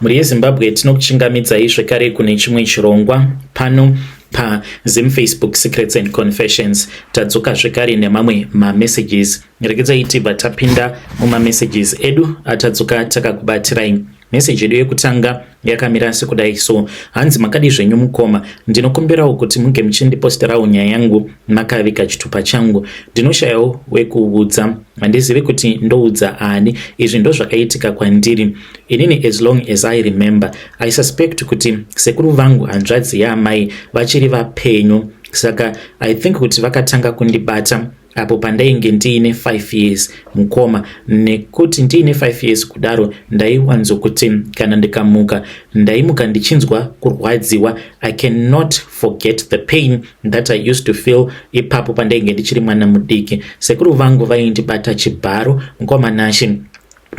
Mhuri yeZimbabwe, tinokuchingamidzai zvekare kune chimwe chirongwa pano paZim Facebook Secrets and Confessions. Tadzoka zvekare nemamwe mamessages. Regedzai tibva tapinda mumamessages edu atadzoka takakubatirai. Meseji yedu yekutanga yakamira sekudai so: hanzi, "Makadi zvenyu mukoma? Ndinokumbirawo kuti munge muchindiposterawo nyaya yangu makaviga chitupa changu. Ndinoshayawo wekuudza, handizivi kuti ndoudza ani. Izvi ndo zvakaitika kwandiri inini. As long as I remember, I suspect kuti sekuru vangu, hanzvadzi yaamai, vachiri vapenyu. Saka I think kuti vakatanga kundibata apo pandainge ndiine 5 years, mukoma, nekuti ndiine 5 years kudaro ndaiwanzokuti kana ndikamuka, ndaimuka ndichinzwa kurwadziwa. I cannot forget the pain that I used to feel ipapo pandainge ndichiri mwana mudiki. Sekuru vangu vaindibata chibharo, mukoma Nashe.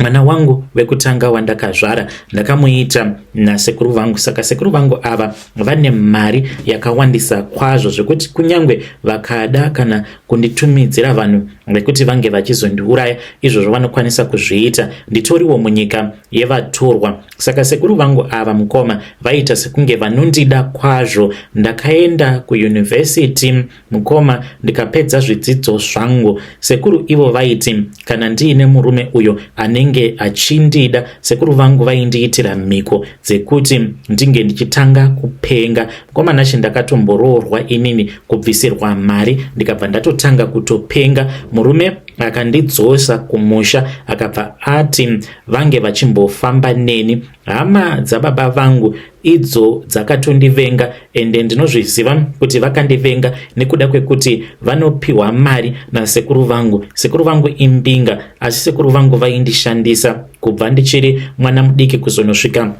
Mwana wangu wekutanga wandakazvara ndakamuita nasekuru vangu. Saka sekuru vangu ava vane mari yakawandisa kwazvo, zvekuti kunyange vakada kana kunditumidzira vanhu vekuti vange vachizondiuraya, izvozvo vanokwanisa kuzviita. Nditoriwo munyika yevatorwa. Saka sekuru vangu ava, mukoma, vaita sekunge vanondida kwazvo. Ndakaenda kuyunivhesiti, mukoma, ndikapedza zvidzidzo zvangu. Sekuru ivo vaiti kana ndiine murume uyo anenge achindida, sekuru vangu vaindiitira mhiko dzekuti ndinge ndichitanga kupenga. Mukoma Nashe, ndakatomboroorwa inini, kubvisirwa mari, ndikabva ndatotanga kutopenga. Murume akandidzosa kumusha, akabva ati vange vachimbofamba neni. Hama dzababa vangu idzo dzakatondivenga, ende ndinozviziva kuti vakandivenga nekuda kwekuti vanopiwa mari nasekuru vangu. Sekuru vangu imbinga, asi sekuru vangu vaindishandisa kubva ndichiri mwana mudiki kuzonosvika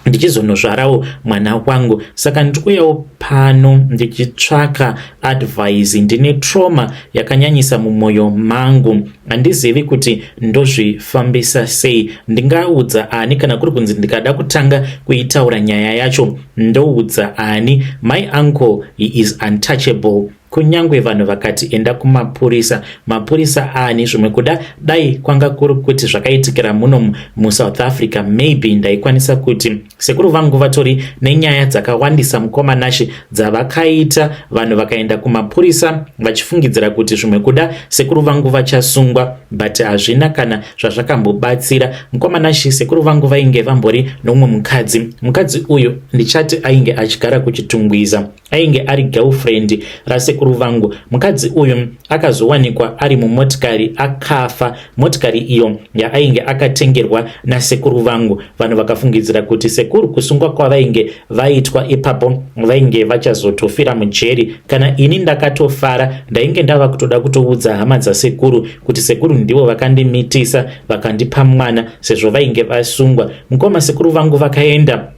ndichizonozvarawo mwana wangu. Saka ndikuuyawo pano ndichitsvaka advice. Ndine trauma yakanyanyisa mumwoyo mangu, handizivi kuti ndozvifambisa sei. Ndingaudza ani? Kana kuri kunzi ndikada kutanga kuitaura nyaya yacho, ndoudza ani? My uncle, he is untouchable. Kunyange vanhu vakati enda kumapurisa, mapurisa ani? Zvimwe kuda dai kwanga kuri kuti zvakaitikira muno muSouth Africa, maybe ndaikwanisa kuti sekuru vangu vatori nenyaya dzakawandisa, mukoma Nashe, dzavakaita. Vanhu vakaenda kumapurisa vachifungidzira kuti zvimwe kuda sekuru vangu vachasungwa, but hazvina kana zvazvakambobatsira. Mukoma Nashe, sekuru vangu vainge vambori nomumwe mukadzi. Mukadzi uyu ndichati ainge achigara kuChitungwiza, ainge ari girlfriend rasekuru vangu. Mukadzi uyu akazowanikwa ari mumotikari akafa, motikari iyo yaainge akatengerwa nasekuru vangu. Vanhu vakafungidzira kuti sekuru kusungwa kwavainge vaitwa ipapo, vainge vachazotofira mujeri. Kana ini ndakatofara, ndainge ndava kutoda kutoudza hama dzasekuru kuti sekuru ndivo vakandimitisa, vakandipa mwana, sezvo vainge vasungwa. Mukoma, sekuru vangu vakaenda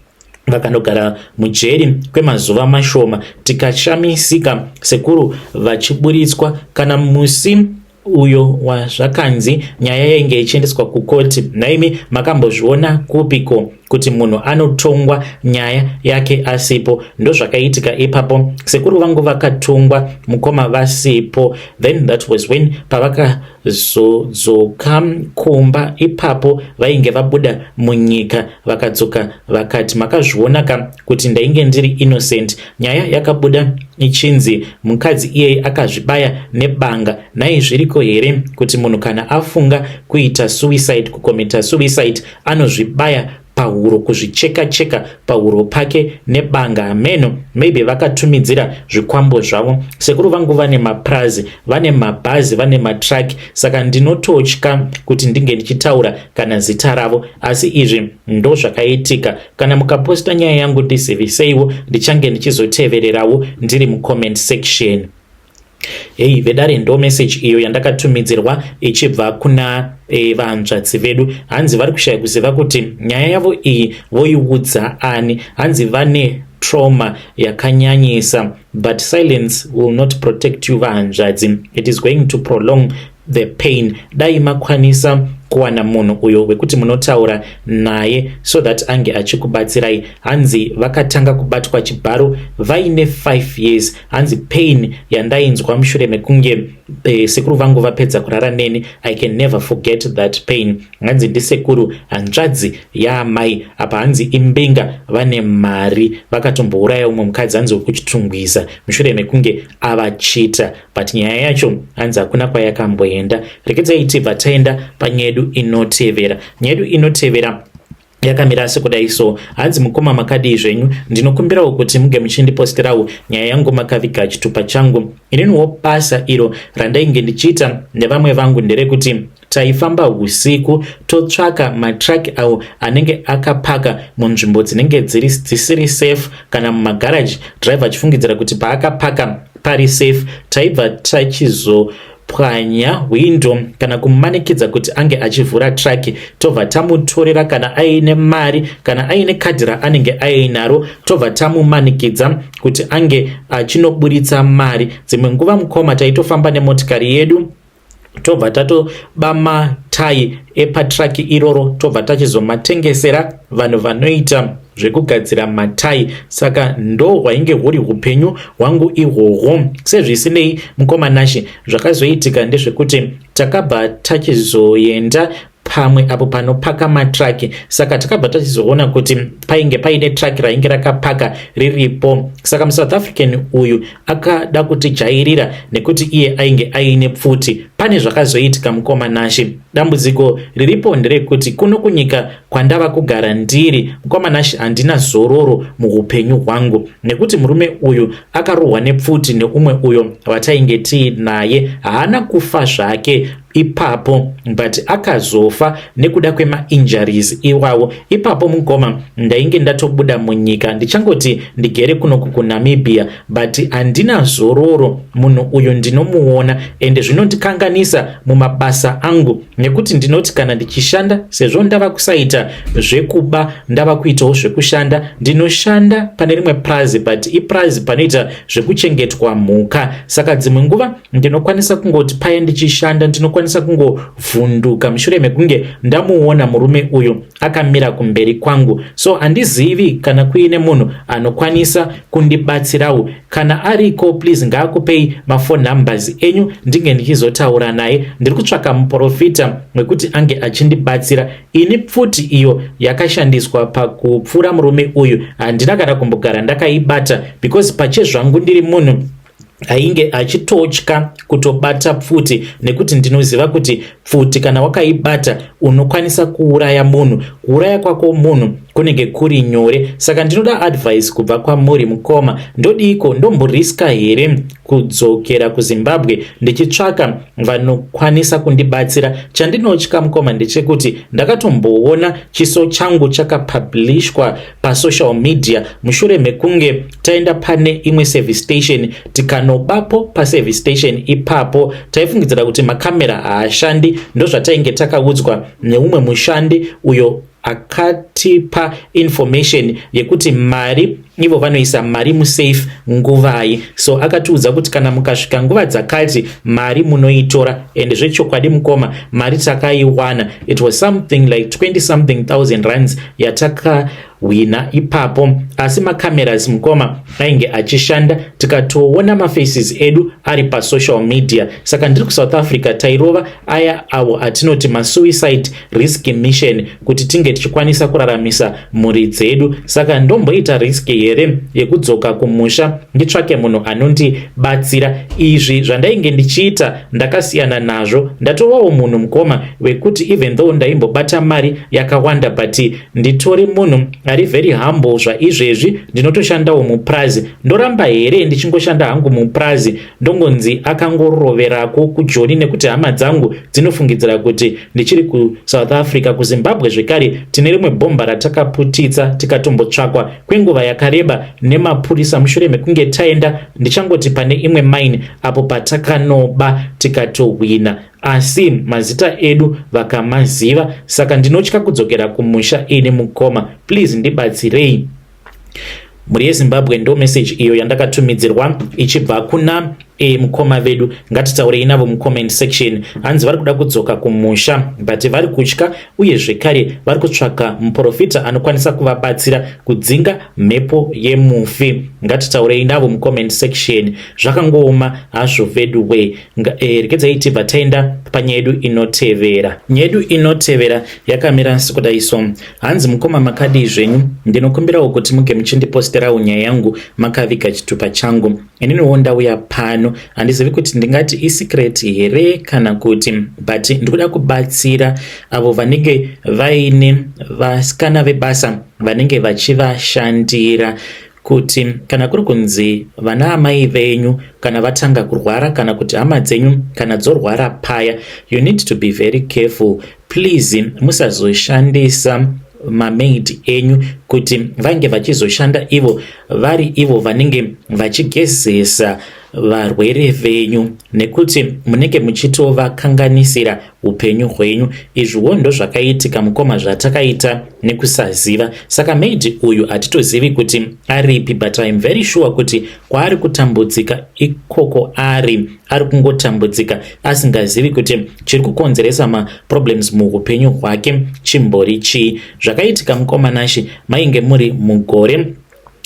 vakanogara mujeri kwemazuva mashoma. Tikashamisika sekuru vachiburitswa. Kana musi uyo wazvakanzi nyaya yainge ichiendeswa kukoti, naimi makambozviona kupiko kuti munhu anotongwa nyaya yake asipo? Ndozvakaitika ipapo. Sekuru vangu vakatongwa, mukoma, vasipo. Then that was when pavakazodzoka kumba ipapo, vainge vabuda munyika, vakadzoka vakati, 'Makazviona ka kuti ndainge ndiri innocent?' Nyaya yakabuda ichinzi mukadzi iyeye akazvibaya nebanga. Nhai, zviriko here kuti munhu kana afunga kuita suicide, kucommita suicide, anozvibaya pahuro, kuzvicheka cheka pahuro pake nebanga? Hameno, maybe vakatumidzira zvikwambo zvavo. Sekuru vangu vane mapurazi, vane mabhazi, vane matraki, saka ndinototya kuti ndinge ndichitaura kana zita ravo. Asi izvi ndo zvakaitika. Kana mukaposta nyaya yangu, ndiziviseiwo, ndichange ndichizotevererawo ndiri mucomment section." Hei vedare, ndo message iyo yandakatumidzirwa ichibva kuna vanzvadzi vedu. Hanzi vari kushaya kuziva kuti nyaya yavo iyi voiudza ani. Hanzi vane trauma yakanyanyisa, but silence will not protect you, vahanzvadzi. It is going to prolong the pain. Dai makwanisa kuwana munhu uyo wekuti munotaura naye so that ange achikubatsirai. Hanzi vakatanga kubatwa chibharo vaine 5 years. Hanzi, "Pain yandainzwa mushure mekunge Sekuru vangu vapedza kurara neni. I can never forget that pain. Hanzi ndisekuru hanzvadzi yaamai. Apa hanzi imbinga, vane mari. Vakatombouraya umwe mukadzi, hanzi wekuChitungwiza, mushure mekunge avachita, but nyaya yacho hanzi hakuna kwayakamboenda. Rekedzai tibva taenda panyaya yedu inotevera. Nyaya yedu inotevera yakamira sekudai so. Hanzi, "Mukoma, makadii zvenyu? Ndinokumbirawo kuti muge muchindiposterawo nyaya yangu makaviga chitupa changu. Ininiwo basa iro randainge ndichiita nevamwe vangu nderekuti taifamba usiku totsvaka matraki awo anenge akapaka munzvimbo dzinenge dzisiri safe kana mumagaraji, driver achifungidzira kuti paakapaka pari safe. Taibva tachizopwanya hwindo kana kumumanikidza kuti ange achivhura traki, tobva tamutorera kana aine mari, kana aine kadhi raanenge ainaro, tobva tamumanikidza kuti ange achinoburitsa mari. Dzimwe nguva, mukoma, taitofamba nemotikari yedu, tobva tatoba matai epatraki iroro, tobva tachizomatengesera vanhu vanoita zvekugadzira matai. Saka ndo hwainge huri upenyu hwangu ihwohwo. Sezvisinei, mukoma Nashe, zvakazoitika ndezvekuti takabva tachizoenda pamwe apo panopaka matraki. Saka takabva tachizoona kuti painge paine traki rainge rakapaka riripo. Saka muSouth African uyu akada kutijairira nekuti iye ainge aine pfuti. Pane zvakazoitika, mukoma Nashe. Dambudziko riripo nderekuti kuno kunyika kwandava kugara ndiri, mukoma Nashe, handina zororo muupenyu hwangu, nekuti murume uyu akarohwa nepfuti neumwe uyo watainge tiinaye. Haana kufa zvake ipapo, but akazofa nekuda kwemainjuries iwawo. Ipapo, mukoma, ndainge ndatobuda munyika, ndichangoti ndigere kunoku kuNamibia, but handina zororo. Munhu uyu ndinomuona, ende zvinondikanganisa mumabasa angu, nekuti ndinoti kana ndichishanda, sezvo ndava kusaita zvekuba, ndava kuitawo zvekushanda. Ndinoshanda pane rimwe prazi, but iprazi panoita zvekuchengetwa mhuka. Saka dzimwe nguva ndinokwanisa kungoti paya ndichishanda, ndinokwanisa kungovhunduka mushure mekunge ndamuona murume uyu akamira kumberi kwangu. So handizivi kana kuine munhu anokwanisa kundibatsirawo. Kana ariko, please ngaakupei mafone numbers enyu, ndinge ndichizotaura naye. Ndiri kutsvaka muprofita wekuti ange achindibatsira ini. Pfuti iyo yakashandiswa pakupfuura murume uyu handina kana kumbogara ndakaibata, because pachezvangu ndiri munhu ainge achitotya kutobata pfuti, nekuti ndinoziva kuti pfuti kana wakaibata unokwanisa kuuraya munhu. Kuuraya kwako munhu kunenge kuri nyore. Saka ndinoda advice kubva kwamuri, mukoma. Ndodiko? Ndomboriska here kudzokera kuZimbabwe ndichitsvaka vanokwanisa kundibatsira? Chandinotya, mukoma, ndechekuti ndakatomboona chiso changu chakapublishwa pasocial media mushure mekunge taenda pane imwe service station tikanobapo. Paservice station ipapo taifungidzira kuti makamera haashandi, ndozvatainge takaudzwa neumwe mushandi uyo akatipa information yekuti mari, ivo vanoisa mari musafe nguvai. So akatiudza kuti kana mukasvika nguva dzakati, mari munoitora. And zvechokwadi, mukoma, mari takaiwana. It was something like 20 something thousand rands yatakahwina ipapo. Asi macameras, mukoma, ainge achishanda, tikatoona mafaces edu ari pasocial media. Saka ndiri kuSouth Africa, tairova aya avo atinoti masuicide risk mission kuti tinge tichikwanisa kuraramisa mhuri dzedu. Saka ndomboita risk here yekudzoka kumusha nditsvake munhu anondibatsira? Izvi zvandainge ndichiita ndakasiyana nazvo. Ndatovawo munhu, mukoma, wekuti even though ndaimbobata mari yakawanda, but nditori munhu ari very humble. Zvaizvezvi ndinotoshandawo muprazi. Ndoramba here ndichingoshanda hangu muprazi, ndongonzi akangoroverako kuJoni, nekuti hama dzangu dzinofungidzira kuti ndichiri kuSouth Africa? KuZimbabwe zvekare tine rimwe bhomba ratakaputitsa, tikatombotsvakwa kwenguva yakareba nemapurisa mushure mekunge taenda, ndichangoti, pane imwe mine apo patakanoba tikatohwina, asi mazita edu vakamaziva. Saka ndinotya kudzokera kumusha ini, mukoma. Please ndibatsirei." Mhuri yeZimbabwe, ndo meseji iyo yandakatumidzirwa ichibva kuna Mukoma vedu, ngatitaurei navo mucomment section. Hanzi vari kuda kudzoka kumusha, but vari kutya, uye zvekare vari kutsvaka muprofita anokwanisa kuvabatsira kudzinga mhepo yemufi. Ngatitaurei navo mucomment section. Zvakangooma hazvo vedu we. Regedzai tibva taenda panyaya yedu inotevera. Nyaya yedu inotevera yakamira sekudai so. Hanzi, "Mukoma, makadii zvenyu? Ndinokumbirawo kuti muge muchindiposterawo nyaya yangu makaviga chitupa changu. Ininiwo ndauya pano, handizivi kuti ndingati isecret here kana kuti, but ndikuda kubatsira avo vanenge vaine vasikana vebasa vanenge vachivashandira, kuti kana kuri kunzi vana amai venyu kana vatanga kurwara, kana kuti hama dzenyu kana dzorwara paya, you need to be very careful. Please musazoshandisa mamaid enyu kuti vange vachizoshanda ivo vari ivo vanenge vachigezesa varwere venyu, nekuti munenge muchitovakanganisira upenyu hwenyu. Izviwo ndo zvakaitika, mukoma, zvatakaita nekusaziva. Saka maid uyu hatitozivi kuti aripi, but I am very sure kuti kwaari kutambudzika ikoko ari kungotambudzika asingazivi kuti chiri kukonzeresa maproblems muupenyu hwake chimbori chii. Zvakaitika, mukoma Nashi, mainge muri mugore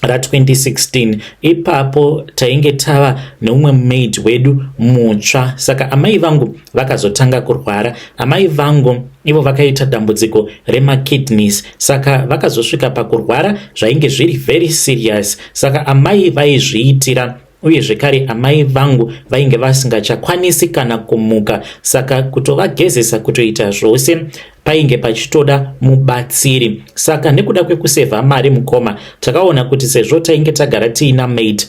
ra2016. Ipapo tainge tava neumwe maid wedu mutsva. Saka amai vangu vakazotanga kurwara. Amai vangu ivo vakaita dambudziko remakidneys, saka vakazosvika pakurwara zvainge zviri very serious. Saka amai vaizviitira, uye zvekare amai vangu vainge vasingachakwanisi kana kumuka, saka kutovagezesa, kutoita zvose, painge pachitoda mubatsiri. Saka nekuda kwekusevha mari, mukoma, takaona kuti sezvo tainge tagara tiina maid,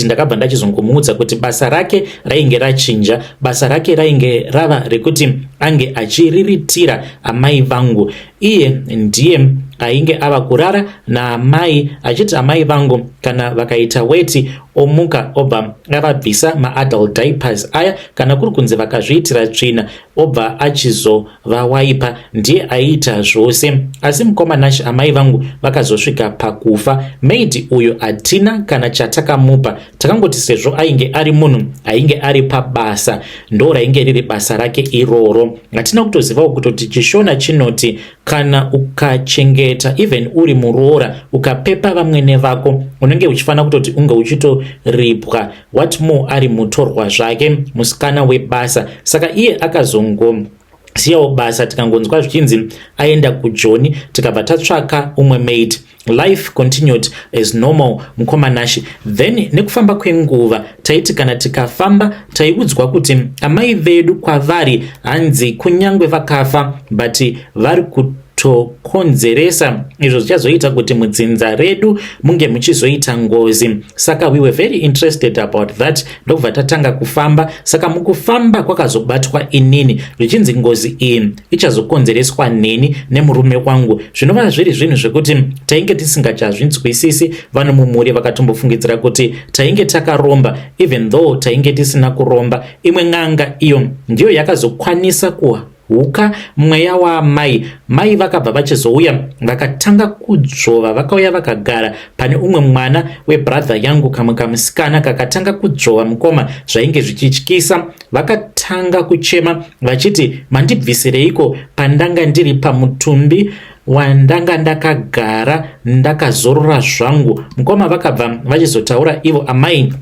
ndakabva ndachizongomuudza kuti basa rake rainge rachinja. Basa rake rainge rava rekuti ange achiriritira amai vangu. Iye ndiye ainge ava kurara naamai, achiti amai vangu kana vakaita weti, omuka obva avabvisa maadult diapers aya. Kana kuri kunzi vakazviitira tsvina, obva achizovawaipa. Ndiye aiita zvose. Asi mukoma Nash, amai vangu vakazosvika pakufa. Maid uyu hatina kana chatakamupa. Takangoti sezvo ainge ari munhu ainge ari pabasa, ndo rainge riri basa rake iroro. Hatina kutozivawo kutoti chiShona chinoti kana ukachengeta, even uri muroora, ukapepa vamwene vako, unenge uchifanira kutoti unge uchitoripwa. What more ari mutorwa zvake, musikana webasa? Saka iye akazongo siyawo basa. Tikangonzwa zvichinzi aenda kuJoni, tikabva tatsvaka umwe maid. Life continued as normal, mukoma Nashi. Then nekufamba kwenguva, taiti kana tikafamba, taiudzwa kuti amai vedu kwavari hanzi kunyange vakafa, but vari kutokonzeresa izvo zvichazoita kuti mudzinza redu munge muchizoita ngozi. Saka we were very interested about that, ndokubva tatanga kufamba. Saka mukufamba kwakazobatwa inini, zvichinzi ngozi iyi ichazokonzereswa neni nemurume wangu, zvinova zviri zvinhu zvekuti tainge tisingachazvinzwisisi. Vanhu mumhuri vakatombofungidzira kuti tainge takaromba, even though tainge tisina kuromba. Imwe n'anga iyo ndiyo yakazokwanisa kuhuka mweya waamai. Mai vakabva vachizouya, vakatanga kudzvova. Vakauya vakagara pane umwe mwana webrother yangu, kamwe kamusikana kakatanga kudzvova, mukoma, zvainge zvichityisa. Vakatanga kuchema vachiti, "Mandibvisireiko pandanga ndiri pamutumbi wandanga ndakagara ndakazorora zvangu?" Mukoma, vakabva vachizotaura ivo amai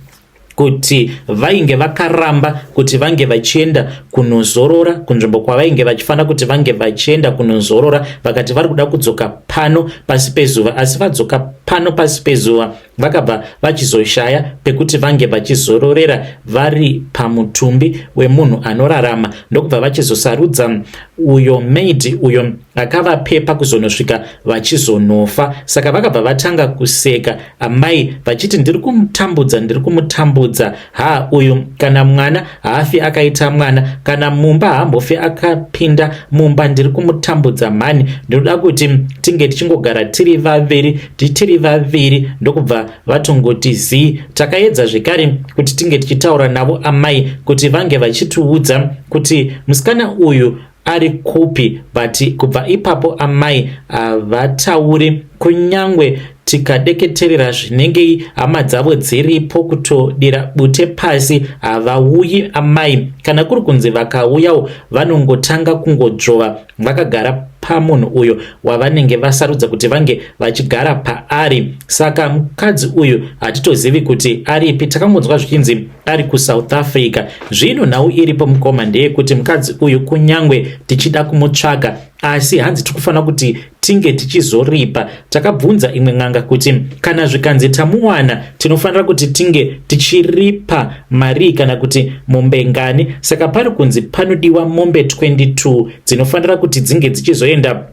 kuti vainge vakaramba kuti vange vachienda kunozorora kunzvimbo kwavainge vachifanira kuti vange vachienda kunozorora. Vakati vari kuda kudzoka pano pasi pezuva. Asi vadzoka pano pasi pezuva, vakabva vachizoshaya pekuti vange vachizororera vari pamutumbi wemunhu anorarama, ndokubva vachizosarudza uyo maid uyo akavapepa kuzonosvika vachizonofa. Saka vakabva vatanga kuseka amai vachiti, "Ndiri kumutambudza, ndiri kumutambudza. Ha, uyu kana mwana haafi akaita mwana, kana mumba haambofi akapinda mumba. Ndiri kumutambudza mhani. Ndinoda kuti tinge tichingogara tiri vaviri, tiri vaviri." Ndokubva vatongoti zii. Takaedza zvekare kuti tinge tichitaura navo amai kuti vange vachitiudza kuti musikana uyu ari kupi, but kubva ipapo amai havatauri, kunyangwe. Tikadeketerera zvinengei hama dzavo dziripo kutodira bute pasi, havauyi amai. Kana kuri kunzi vakauyawo, vanongotanga kungodzvova vakagara pamunhu uyo wavanenge vasarudza kuti vange vachigara paari. Saka mukadzi uyu hatitozivi kuti aripi, takangonzwa zvichinzi ari kuSouth Africa. Zvino nhau iripo, mukoma, ndeyekuti mukadzi uyu kunyangwe tichida kumutsvaga, asi hanzi tiri kufanira kuti tinge tichizoripa. Takabvunza imwe n'anga kuti kana zvikanzi tamuwana, tinofanira kuti tinge tichiripa mari kana kuti mombe ngani. Saka pari kunzi panodiwa mombe 22 dzinofanira kuti dzinge dzichizoenda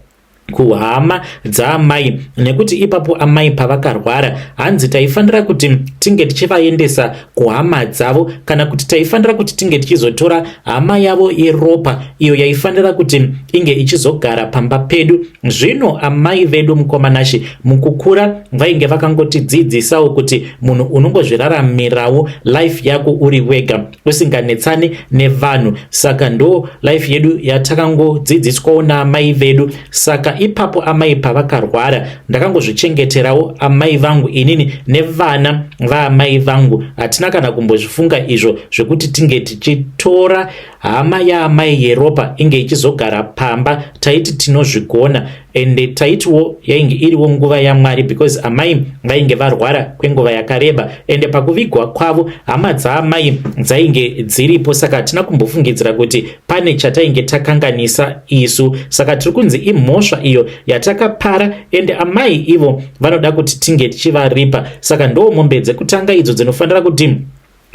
kuhama dzaamai, nekuti ipapo amai pavakarwara, hanzi taifanira kuti tinge tichivaendesa kuhama dzavo, kana kuti taifanira kuti tinge tichizotora hama yavo yeropa iyo yaifanira kuti inge ichizogara pamba pedu. Zvino amai vedu, mukoma Nashe, mukukura vainge vakangotidzidzisawo kuti munhu unongozviraramirawo life yako uri wega, usinganetsani nevanhu. Saka ndo life yedu yatakangodzidziswawo naamai vedu. Saka ipapo amai pavakarwara, ndakangozvichengeterawo amai vangu inini nevana vaamai vangu. Hatina kana kumbozvifunga izvo zvekuti tinge tichitora hama yaamai yeropa inge ichizogara pamba. Taiti tinozvigona, ende taitiwo yainge iriwo nguva yaMwari, because amai vainge varwara kwenguva yakareba, ende pakuvigwa kwavo hama dzaamai dzainge dziripo. Saka hatina kumbofungidzira kuti pane chatainge takanganisa isu. Saka tiri kunzi imhosva iyo yatakapara, ende amai ivo vanoda kuti tinge tichivaripa. Saka ndo mombe dzekutanga idzo dzinofanira kuti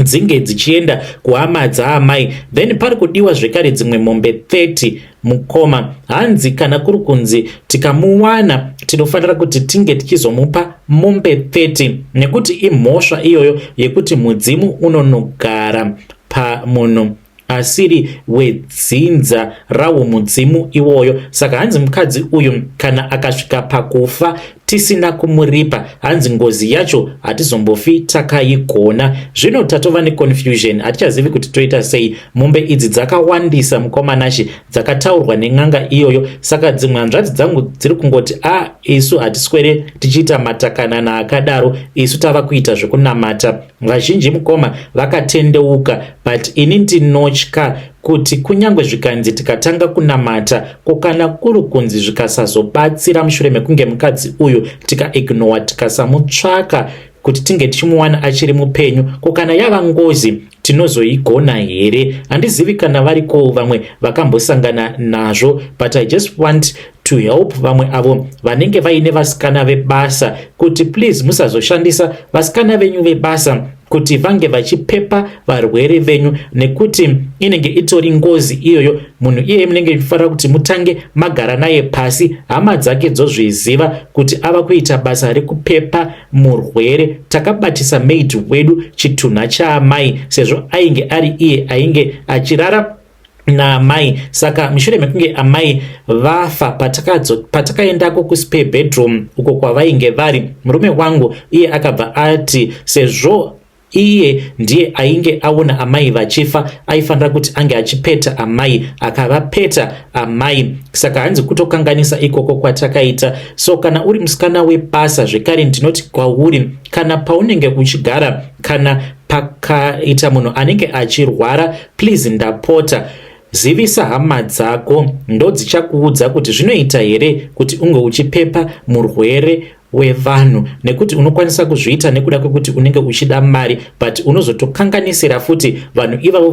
dzinge dzichienda kuhama dzaamai. Then pari kudiwa zvekare dzimwe mombe 30, mukoma. Hanzi kana kuri kunzi tikamuwana, tinofanira kuti tinge tichizomupa mombe 30, nekuti imhosva iyoyo yekuti mudzimu unonogara pamunhu asiri wedzinza rawo mudzimu iwoyo. Saka hanzi mukadzi uyu kana akasvika pakufa tisina kumuripa, hanzi ngozi yacho hatizombofi takaigona. Zvino tatova neconfusion, hatichazivi kuti toita sei. Mombe idzi dzakawandisa, mukoma Nashe, dzakataurwa nen'anga iyoyo. Saka dzimwe hanzvadzi dzangu dziri kungoti, "A, isu hatiswere tichiita matakanana akadaro, isu tava kuita zvekunamata." Vazhinji, mukoma, vakatendeuka, but ini ndinotya kuti kunyange zvikanzi tikatanga kunamata, ko kana kuri kunzi zvikasazobatsira mushure mekunge mukadzi uyu tikaignora, tikasamutsvaka kuti tinge tichimuwana achiri mupenyu, ko kana yava ngozi, tinozoigona here? Handizivi kana variko vamwe vakambosangana nazvo, but I just want to help vamwe avo vanenge vaine vasikana vebasa kuti please musazoshandisa vasikana venyu vebasa kuti vange vachipepa varwere venyu, nekuti inenge itori ngozi iyoyo. Munhu iyeye munenge ichifanira kuti mutange magara naye pasi, hama dzake dzozviziva kuti ava kuita basa rekupepa murwere. Takabatisa maid wedu chitunha chaamai, sezvo ainge ari iye ainge achirara naamai. Saka mushure mekunge amai vafa, patakaendako kuspare bedroom uko kwavainge vari, murume wangu iye akabva ati sezvo iye ndiye ainge aona amai vachifa, aifanira kuti ange achipeta amai. Akavapeta amai. Saka hanzi kutokanganisa ikoko kwatakaita. So kana uri musikana webasa zvekare, ndinoti kwauri, kana paunenge uchigara, kana pakaita munhu anenge achirwara, please, ndapota, zivisa hama dzako, ndo dzichakuudza kuti zvinoita here kuti unge uchipepa murwere wevanhu, nekuti unokwanisa kuzviita nekuda kwekuti unenge uchida mari, but unozotokanganisira futi vanhu ivavo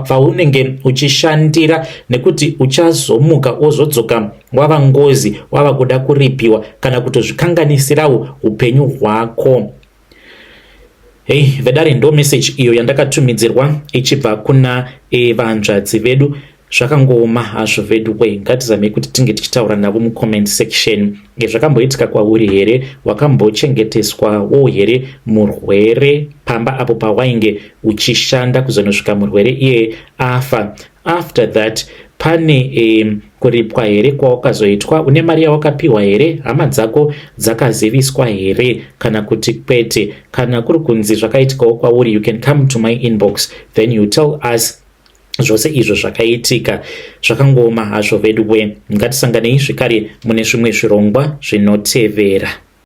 vaunenge uchishandira, nekuti uchazomuka wozodzoka wava ngozi, wava kuda kuripiwa, kana kutozvikanganisirawo upenyu hwako. Hei vedare, ndo message iyo yandakatumidzirwa ichibva kuna vanzvadzi vedu. Zvakangooma hazvo vedu we. Ngatizamei kuti tinge tichitaura navo mucomment section. Zvakamboitika kwauri here? Wakambochengeteswawo here murwere pamba apo pawainge uchishanda kuzonosvika murwere iye afa? After that, pane kuripwa here kwawakazoitwa? Une mari yawakapiwa here? Hama dzako dzakaziviswa here kana kuti kwete? Kana kuri kunzi zvakaitikawo kwauri, you can come to my inbox, then you tell us zvose izvo zvakaitika. Zvakangooma hazvo vedu we. Ngatisanganei zvekare mune zvimwe zvirongwa zvinotevera.